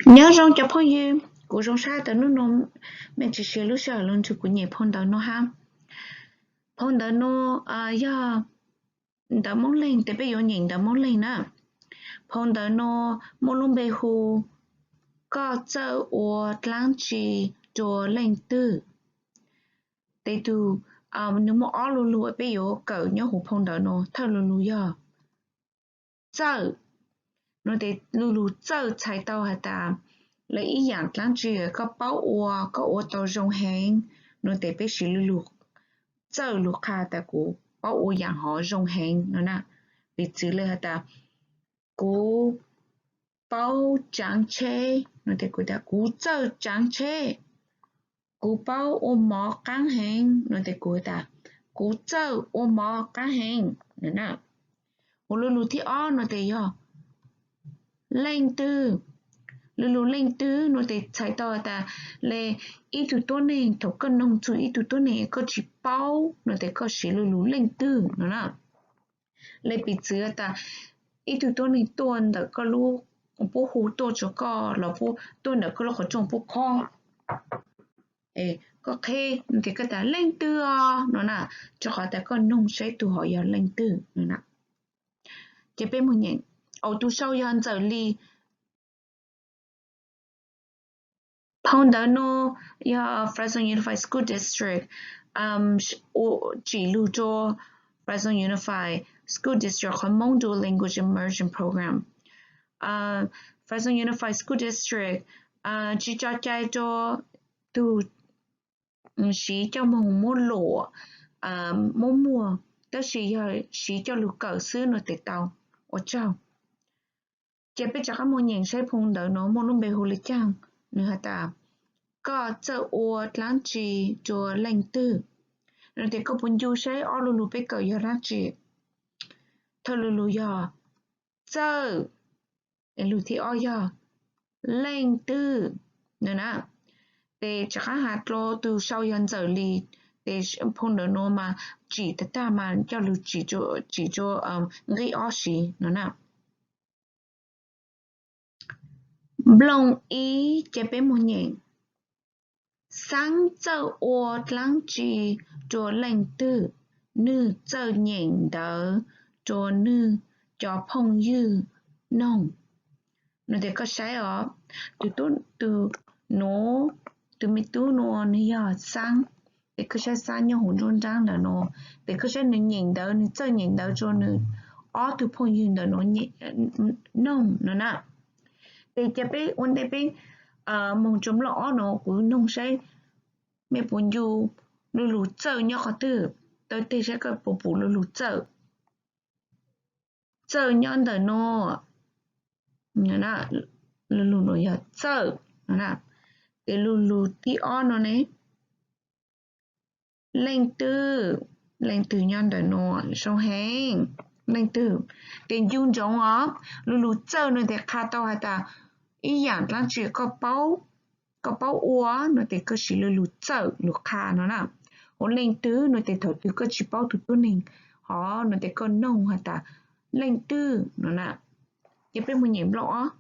Nyob zoo cov phooj ywg, kuv Zoo Sab tau hnub no mej tsis siv lub sij hawm los nrog kuv nyeem phau ntawv no hab. Phau ntawv no yog ntawv Moob Leeg, tes peb yuav nyeem ntawv Moob Leeg na. Phau ntawv no muaj lub npe hu Koj txawj ua dlaab tsi rua leej twg? Tes tug, nws muaj ob lu lug peb yuav kawm nyob huv phau ntawv no. Thawj lu lug yog txawj. No tes lu lug txawj txhais tau has tas lawv ib yaam dlaab tsi koj paub ua, koj ua tau zoo heev, no tes peb siv lu lug txawj lug qha tas kuv paub ua yaam hov zoo heev no na. Piv txwv le has tas kuv paub tsaav tsheb, no tes kuv tas kuv txawj tsaav tsheb. Kuv paub ua mov qaab heev, no tes kuv tas kuv txawj ua mov qaab heev no na. Huv lu lug thib ob no tes yog leej twg. Lu lug leej twg no tes txhais tau has tas le ib tug tuab neeg, thaum koj noog txug ib tug tuab neeg koj tsis paub no tes koj siv lu lug leej twg no na. Le piv txwv tas ib tug tuab neeg tuaj ntawm koj lub, puab hu tuaj rua koj los puab tuaj ntawm koj lub qhov rooj puab khob, koj qheb no tes koj tas leej twg os no na, rua qhov tas koj noog saib tug hov yog leej twg no na. Ces peb moog nyeem, au tus sau yog Ntxawm Lis. Phau ntawv no yog Fresno Unified School District tsim lug rua Fresno Unified School District qhov Hmong Dual Language Immersion Program. Fresno Unified School District tsis tso cai rua tug siv coj moog muab luam, muab muag, tab sis yog siv coj lug kawm xwb no tes tau. Ua tsaug. Ces peb rov qab moog nyeem saib phau ntawv no muaj lub npe hu le caag. Nws has tas, koj txawj ua dlaab tsi rua leej twg? No tes koj puas ncu saib ob lu lug peb kawm yog dlaab tsi? Thawj lu lug yog txawj, lug thib ob yog leej twg no na. Tes rov qab has dlua tus sau yog Ntxawm Lis, tes phau ntawv no mas tsim tag tag mas coj lug tsim rua nqi ob siv no na. Nplooj ib ces peb moog nyeem. Xaab txawj ua dlaab tsi rua leej twg? Nwg txawj nyeem ntawv rua nwg cov phooj ywg noog. No tes koj saib os, tus, tus, tus me tub nuav nwg yog Xaab, tes koj saib Xaab nyob huv nruab nraab ntawm no, tes koj saib nwg nyeem ntawv, nwg txawj nyeem ntawv rua nwg ob tug phooj ywg ntawm no noog no na. Tes ca peb ua ntej peb moog rua nplooj ob no kuv noog saib mej puas ncu lu lug txawj nyob qhov twg, taw teg saib koj puas pum lu lug txawj. Txawj nyob ntawm no, lu lug no yog txawj. Tes lu lug thib ob no ne, leej twg, leej twg nyob ntawm no, zoo heev, leej twg. Tes ncu ntsoov os, lu lug txawj no tes qha tau has tas ib yaam dlaab tsi koj paub ua no tes koj siv lu lug txawj lug qha no na. Ua leej twg no tes thaum twg koj tsis paub tug tuab neeg hov no tes koj noog has tas leej twg no na. Ces peb moog nyeem nplooj ob.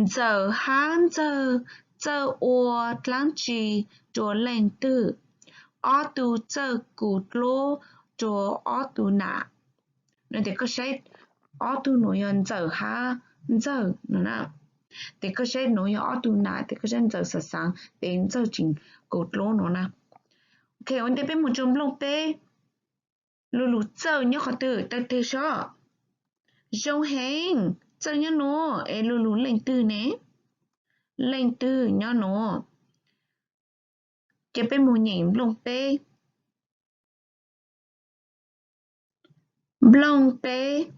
Ntxawm hab Ntxawg txawj ua dlaab tsi rua leej twg? Ob tug txawj kus dluab rua ob tug nam. No tes koj saib ob tug nuav yog Ntxawm hab Ntxawg no na. Tes koj saib nuav yog ob tug nam, tes koj saib Ntxawm xaav xaav, tes Ntxawg tseem kus dluab no na. Ok, ua ntej peb moog rua nplooj peb. Lu lug txawj nyob qhov twg? Taw teg saib. Zoo heev, txawj nyob nuav. Es lu lug leej twg ne? Leej twg nyob nuav. Ces peb moog nyeem nplooj peb. Nplooj peb.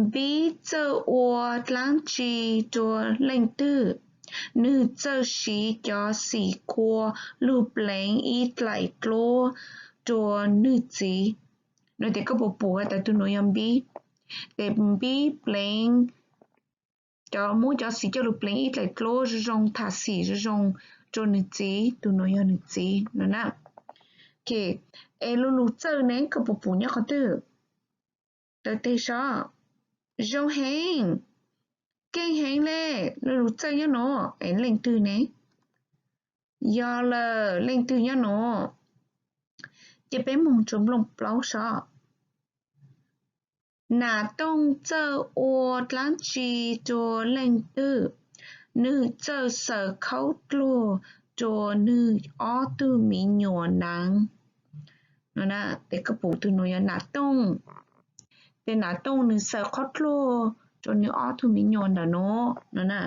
Npib txawj ua dlaab tsi rua leej twg? Nwg txawj siv cov xim kua lug pleev ib dlaim dluab rua nwg txiv. No tes koj puas pum has tas tug nuav yog Npib? Tes Npib pleev, cov, muab cov xim coj lug pleev ib dlaim dluab zoo zoo, tham xim zoo zoo rua nwg txiv, tug nuav yog nwg txiv no na. Es lu lug txawj ne koj puas pum nyob qhov twg? Taw teg saib. Zoo heev. Keej heev le, lu lug txawj nyob nuav es leej twg ne? Yog lawm, leej twg nyob nuav? Ces peb moog rua nplooj plaub sab. Nam Tooj txawj ua dlaab tsi rua leej twg? Nwg txawj xaws khaub dluag rua nwg ob tug miv nyuas naav. Tes koj pum tug nuav yog Nam Tooj. Tes Nam Tooj nwg xaws khaub dluag rua nwg ob tug miv nyuas ntawm nuav no na.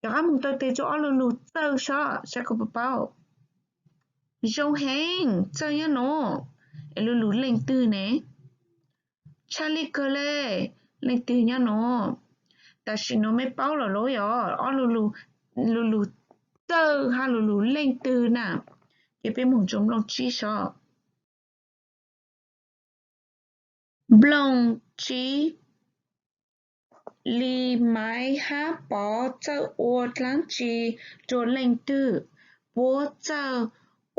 Rov qaab moog taw tes rua ob lu lug txawj sab, saib koj puas paub. Zoo heev, txawj nyob nuav. Es lu lug leej twg ne? Tshaj le kawg le, leej twg nyob nuav? Tam sim nuav mej paub lawm lauj, yog ob lu lug, lu lug txawj hab lu lug leej twg na. Ces peb moog rua nplooj tsib sab. Nplooj tsib. Li, Maiv hab Pov txawj ua dlaab tsi rua leej twg? Puab txawj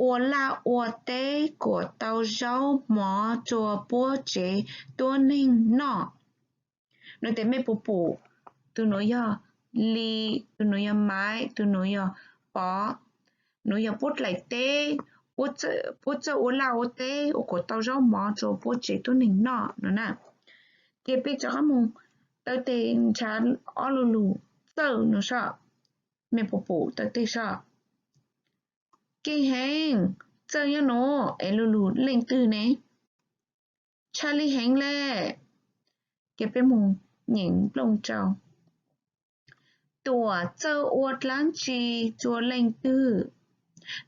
ua laj ua teb kuas tau zaub mov rua puab tsev tuab neeg noj. Nuav tes mej puas pum, tug nuav yog Li, tug nuav yog Maiv, tug nuav yog Pov. Nuav yog puab dlaim teb, puab txawj ua laj ua teb ua kuas tau zaub mov rua puab tsev tuab neeg noj no na. Ces peb rov qaab moog taw tes nrhav ob lu lug txawj nuav sab, mej puas pum taw tes sab. Keej heev, txawj nyob nuav, es lu lug leej twg ne? Tshaj le heev le. Ces peb moog nyeem nplooj rau. Tuam txawj ua dlaab tsi rua leej twg?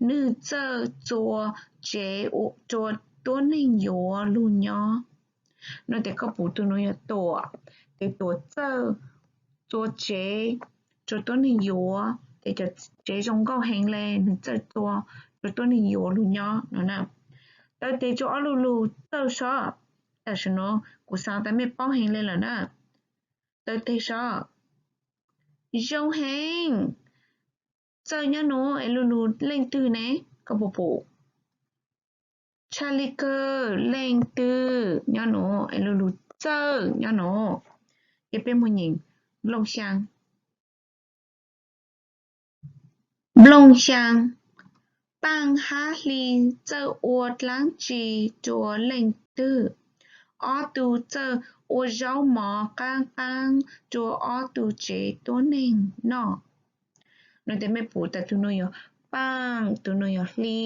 Nwg txawj txua tsev rua tuab neeg yuav lug nyob. Nuav tes koj pum tug nuav yog Tuam, tes Tuam txawj txua tsev rua tuab neeg yuav, tes cov tsev zoo nkauj heev le nwg txawj txua rua tuab neeg yuav lug nyob no na. Taw tes rua ob lu lug txawj sab, tam sim nuav kuv xaav tas mej paub heev le lawm na. Taw tes sab. Zoo heev, txawj nyob nuav, es lu lug leej twg ne? Koj puas pum? Tshaj le kawg, leej twg nyob nuav, es lu lug txawj nyob nuav. Ces peb moog nyeem nplooj xyaa. Nplooj xyaa. Paaj hab Hli txawj ua dlaab tsi rua leej twg? Ob tug txawj ua zaub mov qaab qaab rua ob tug tsev tuab neeg noj. Nuav tes mej pum tas tug nuav yog Paaj, tug nuav yog Hli,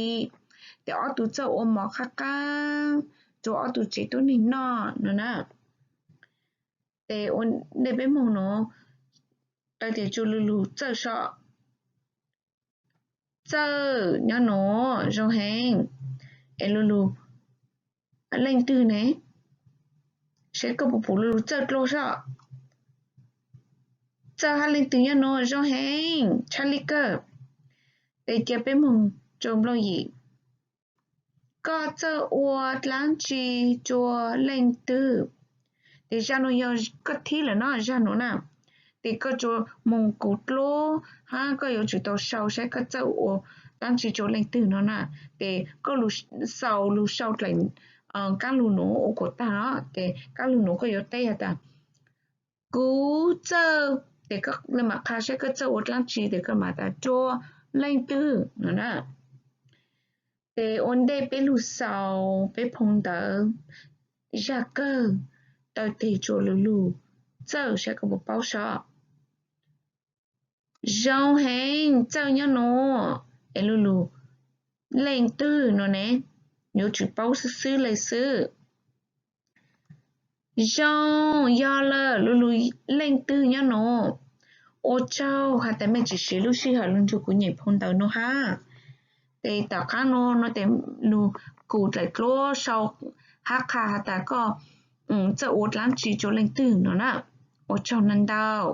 tes ob tug txawj ua mov qaab qaab rua ob tug tsev tuab neeg noj no na. Tes ua ntej peb moog nuav, taw tes rua lu lug txawj sab. Txawj nyob nuav, zoo heev, es lu lug leej twg ne? Saib koj puas pum lu lug txawj dlua sab. Txawj hab leej twg nyob nuav, zoo heev, tshaj le kawg. Tes cia peb moog rua nplooj yim. Koj txawj ua dlaab tsi rua leej twg? Tes zaj nuav yog koj thib lawm no, zaj nuav na. Tes koj tsuas moog kuv dlua hab koj yuav tsum tau sau saib koj txawj ua dlaab tsi rua leej twg no na. Tes koj xaus lug sau dlaim kaab lug nuav ua kuas taag no, tes kaab lug nuav koj yuav teb has tas, kuv txawj, tes koj le maam qha saib koj txawj ua dlaab tsi, tes koj maam tas rua leej twg no na. Tes ua ntej peb lug xaus peb phoo ntawv, zaj kawg, taw tes rua lu lug txawj saib koj puas paub sab. Zoo heev, txawj nyob nuav, es lu lug leej twg no ne? Yuav tsum paub xwb xwb le xwb. Zoo, yog lawm, lu lug leej twg nyob nuav. Ua tsaug has tas mej tsi siv lub sij hawm lug nrug kuv nyeem phoo ntawv nuav hab. Tes tom qaab nuav no tes lug kug dlaim dlua sau hab qha has tas koj txawj ua dlaab tsi rua leej twg no na. Ua tsaug ntau ntau.